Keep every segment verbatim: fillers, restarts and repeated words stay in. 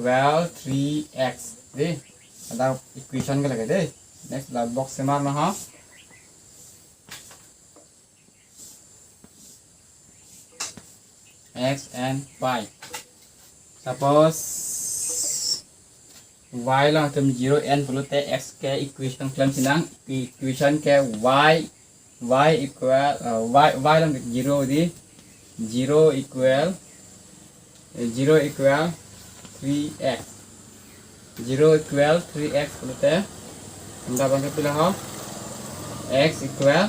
equal three x. Dei, ladak equation ke lake dei. Next la box semar na ha. X and y. Suppose y along atum zero n pulote x ke equation klem sinang, equation ke y, y equal, uh, y, y along zero dei, zero equal, eh, zero equal three x. Zero equal three x pulote, anda bangke pilo ho, x equal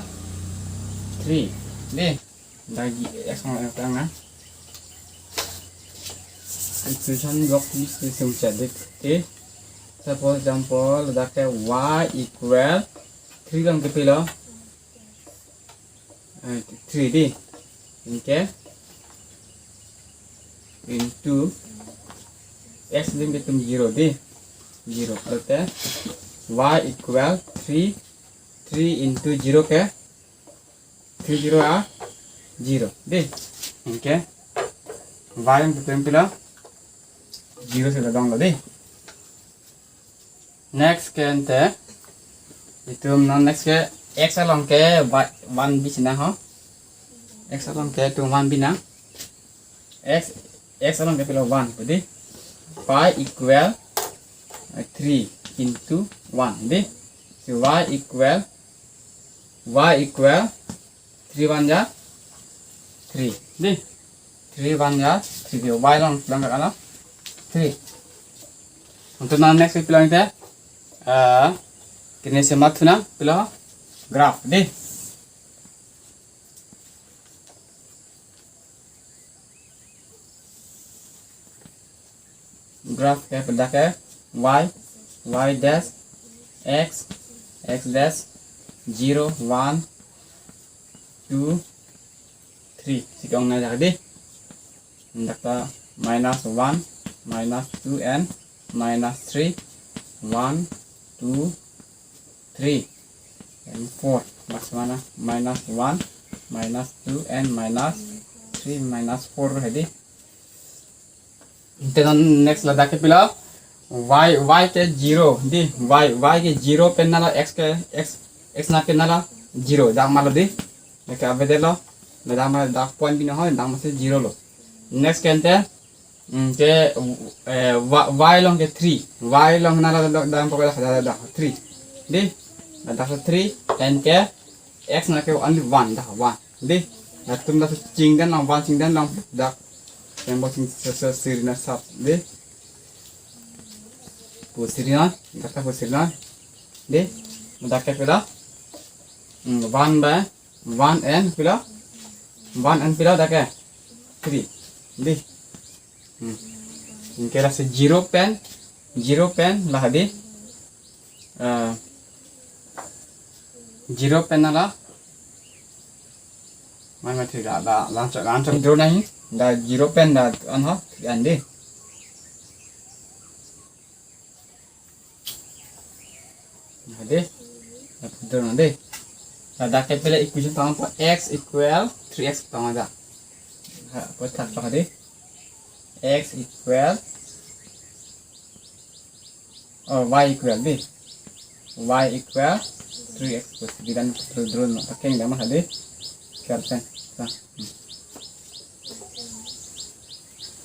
three. Dei, anda gi x mo yang tang na. Equation block ni si sum chadik. Okay. Suppose example, ladak ke y equal three along ke pilo. Eh, three dei. Anke into x lim ke atum zero dei. Zero. Pulote y equal three, three into zero ke three zero are zero. Dei. Anke y along ke atum pilo, zero si dong lo dei. Next ke ante, itum non next ke x along ke wa-, one bi sinang ho. X along ke itum one binang. X, x along ke pilo one, dei. Y equal, eh, three into one, dei. So y equal, y equal three one ja three. Dei. Three one ja three. Dei, y along, along, along three. Untuk non next pilo ante, eh, kene semat thu nang, pilo graph dei. Graph ke pada ke y, y dash, x, x dash, zero, one, two, three. Si ke-ong na jadi. Dak ta minus one, minus two and minus three. One, two, three and four. Max mana? Minus one, minus two and minus three, minus four hedi. Ante non next ladak ke pilo, y, y ke zero dei, y, y ke zero pen nala x ke, x, x na pen nala zero. Dak malo dei. Dak ke avedetlo. Ladak malo, dak point binong ho, dak masi zero lo. Next ke ante, mm, ke, eh, y, y along ke three. Y along nala dak, dak, dak, dak, dak, three. Dei, dak three, and ke x na ke only one, dak one. Dei, dak atum dak chingdam long, one chingdam long, dak. Yang bo ching se, se, siri na sap, dei. Pu siri na, dak ta pu siri na. Dei, dak ke pilo. Hmm, one by one n pilo. One n pilo dak ke three. Dei. Hmm. Anke lasi zero pen, zero pen la hedi. Eh, zero pen nala. Mana three da, da, langsung, langsung draw nahi. Dak zero pen dak an ho, three an dei. Nah, dei. Dak draw na dei. Ladak ke pilo equation tang po, x equal three x tang ada. Ha, po thak pa dei. X equal, oh, y equal dei. Y equal three x plus, bidan draw, draw na. Pakai nggak mah dei. Kersen. Nah. Hmm.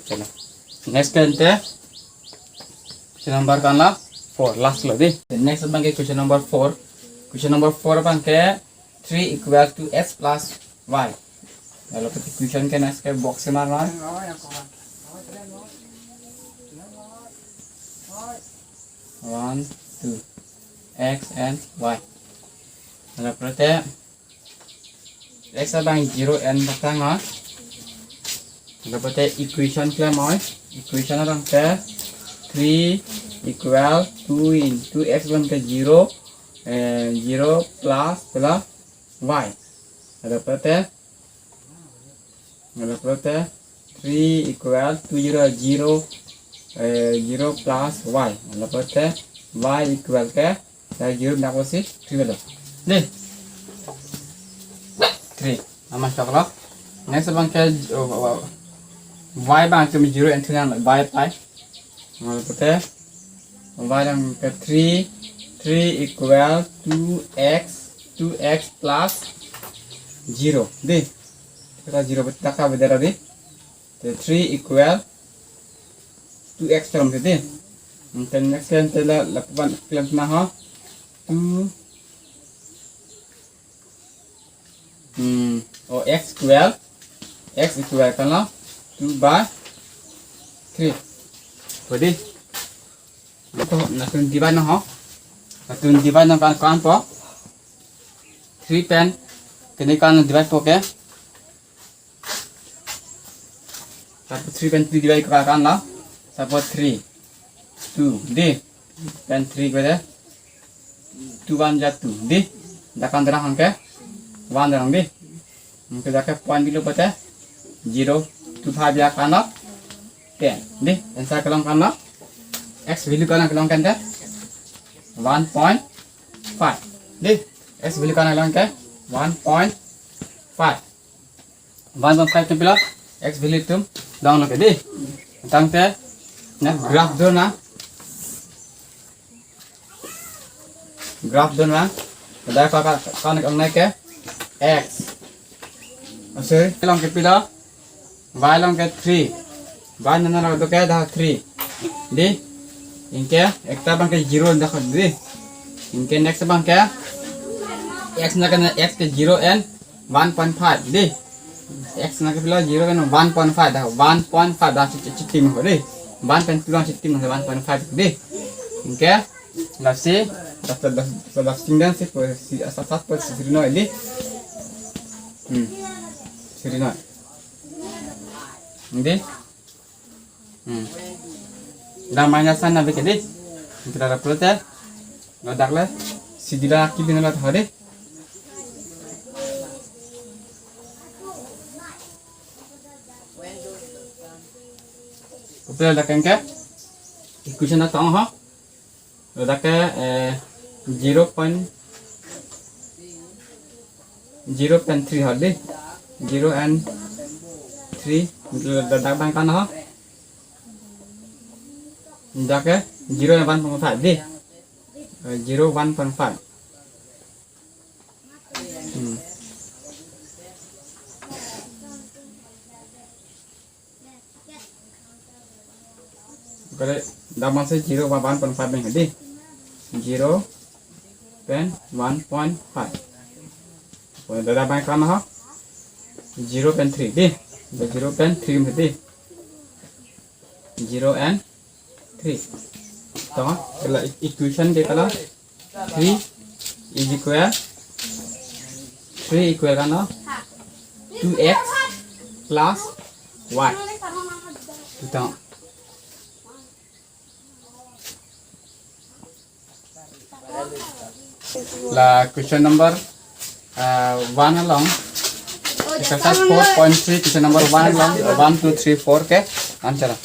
Chalo. Next ke ante, question number kan la four, last lo dei. The next abang ke question number four. Question number four abang ke three equal to x plus y. Lalu ke question ke next ke box semar mar. One, two, x and y. Lalu pulote x abang zero n patang ha. Lalu pulote equation klem oi. Equation abang ke three equal two into x abang ke zero, eh, zero plus plus y. Lalu pulote, lalu pulote three equal two zero zero, eh, zero plus y. Lalu pulote y equal ke, dak zero dak apotsi three belo. Dei. Three. Nama choklo. Next abang ke, oh, oh, oh, y abang ke zero and three nang y pai. Lapu te y along ke three, three equal two x, two x plus zero. Dei. Kita zero bet taka bedara dei. Te three equal two x term te dei. Then next kan te la lapu an klem na ho. Two, hmm, o x equal, x equal kan lo two by three. Kodi. Lapu natun divide na ho. Natun divide na kan ko-an po. Three pen kene ko-an divide po ke. Lapu three pen two divide ko-an lo. Lapu three, two dei. Pen three ko dei. Two one ja two dei. Dak an darang ke one darang dei. Anke dak ke point bilo pute zero two five ja kan lo. Ten dei. Answer kelong kan lo. X value ko-an kelong kan te one point five dei. X value ko-an kelong ke one point five. One point five atum pilo x value atum donglo ke dei. Tangte na graph do na. Graph do na. Dak ko-an, ko-an kelong ke x. Oh, sorry. Along ke pilo. Y along ke three. Y nana lo do ke dak three. Dei. Anke ekta abang ke zero dak dei. Anke next abang ke x na ke x ke zero and one point five dei. X na ke pilo zero and one point five dak, one point five dak chi-, chi-, chitim ho dei. One pen two dak chitim ho, one point five dei. Anke lasi dak, dak, dak, dak sing dan si po si asat sat po si siri noi dei. Hmm. Siri noi. Dei. Hmm. Dak minus sign na bike dei. Kita dak pulote. Ladak le. Si dila ki bin la thade. Kopilo dak ke? Equation na tong ho. Ladak ke, eh, zero point, zero point three ho dei. Zero and three. Ladak abang kan ho. Dak ke zero and one point five dei. Eh, zero one point five. Hmm. Kare, dak abang si zero one point five dei. Zero pen one point five. Dak abang kan ho. Zero pen three dei. Zero pen three dei. Zero and three. Tong, la equation ke kala three is equal, three equal kan lo two x plus y. Tong. La question number, uh, one along. Exercise four point three, question number one along. One, two, three, four ke answer.